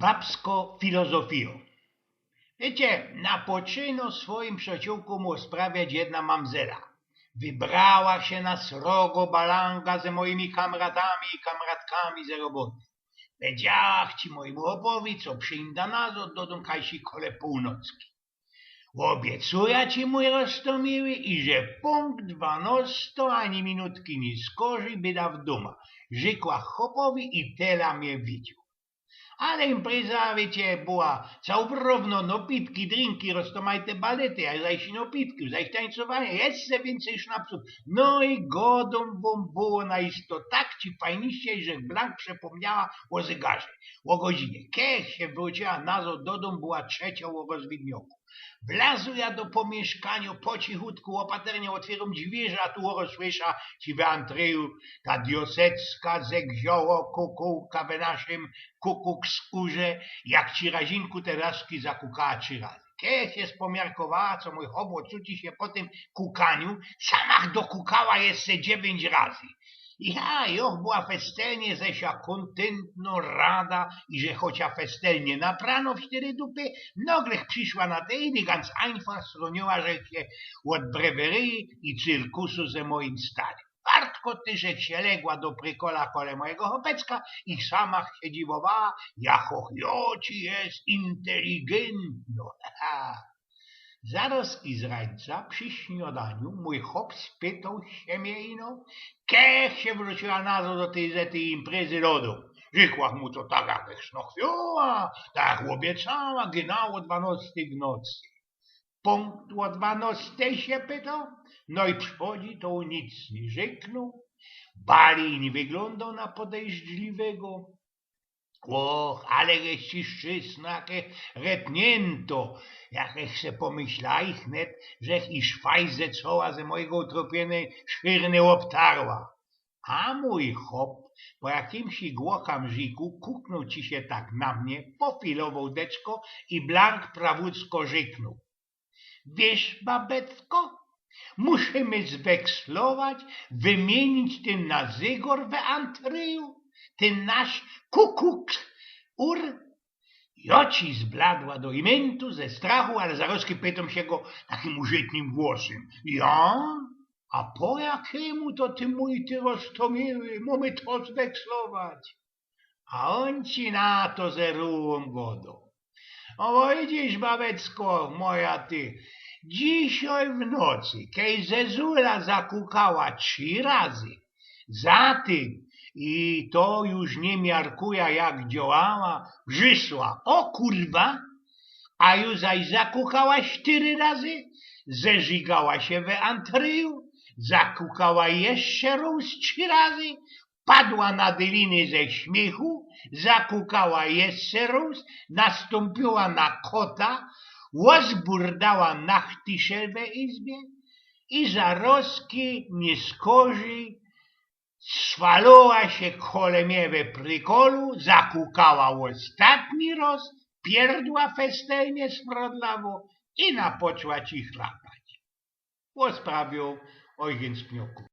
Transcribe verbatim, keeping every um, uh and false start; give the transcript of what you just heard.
Babsko filozofijo. Wiycie, na poczyno swojim przeciołkōm ôsprawiać jedna mamzela. Wybrała sie na srogo balanga ze mojimi kamratami i kamratkami ze roboty. Pedziała chci mojymu chopowi, co przinda nazod do dōm kajsi kole pōłnocki. Ôbiecuja ci, mōj roztomiły, iże pōnkt dwanosto ani minutki niy skorzij byda w dōma, rzekła chopowi i tela mie widziōł. Ale impreza, wiycie, była cołprowno: nopitki, drinki, roztomajte balety, a zaś nopitki, zaś tańcowanie, jeszcze wiyncyj sznapsu. No i godōm wōm było na isto tak ci fajniście, że blank przepōmniała ô zegarze, ô godzinie. Kej sie wrōciła nazod do dōm, była trzecio ô rozwidnioku. Wlazuja do pōmiyszkanio po cichutku, ôpatrnie ôtwiyrōm dwiyrze, a tu rozsłysza sie w antryju ta diosecka zegrzioło kukułka we naszym kukukskōrze, jak ci razinku te razki zakukała trzi razy. Kej sie spomiarkowała, co mōj chop ôcuci sie po tym kukaniu, samach dokukała jeszcze dziewiyńć razy. Ja, joch była festelnie ze sia kōntyntno rada, iże chocia festelnie naprano w sztyry dupy, noglech prziszła na te iny, ganz ajnfach strōniła żech sie ôd breweryje i cyrkusu ze mojim starym. Wartko tyż żech sie legła do prykola kole mojigo chopecka i samach sie dziwowała, jakoch jŏ ci je inteligyntno. Zarŏz i zrańca przi śniŏdaniu mōj chop spytoł sie mie ino, kej żech sie wrōciła nazŏd do tyj, ze tyj imprezy do dōm. Rzekłach mu to tak, jakech sznachwiła, tak jak ôbiecała, genau ô dwanŏstyj w nocy. Pōnkt ô dwanŏstyj? sie pytoł. No i przodzi to nick niy rzeknōł, bardzij niy wyglōndoł na podejrzliwego. Och, ale żech ci szczysnake retniynto, jakech se pōmyśla i wnet żech i szwajs ze coła ze mojigo utrōpiynyj szwyrny ôbtarła. A mōj chop po jakimsi głokamrziku kuknōł ci sie tak na mie, pofilowoł deczko i blank prawucko rzeknōł: Wiysz, babecko, musimy zwekslować, wymiynić tyn nasz zygor we antryju, tyn nasz kukuksur. Jŏ ci zbladła do imyntu ze strachu, ale zarŏzki pytōm sie go takim użytnym głosym: Ja? A po jakymu to, ty mōj, ty roztomiły, mōmy to zwekslować? A ôn ci na to ze rułōm godo: O, widzisz, babecko moja ty, dzisiej w nocy, kej zezula zakukała trzi razy, za tym, i to już niy miarkuja jak dziołała, wrzysła: O kurwa! A już zaś zakukała sztyry razy, zerzigała sie we antryju, zakukała jeszcze rŏz trzi razy, padła na dyliny ze śmiychu, zakukała jeszcze rŏz, nastōmpiła na kota, ôzburdała na chtysze we izbie i zarŏzki niy skorzij swaloła sie kole mie we prykolu, zakukała ôstatni rŏz, pierdła festelnie smrodlawo i napoczła ci chlapać. Ôsprawioł ôjgyn z Pnioku.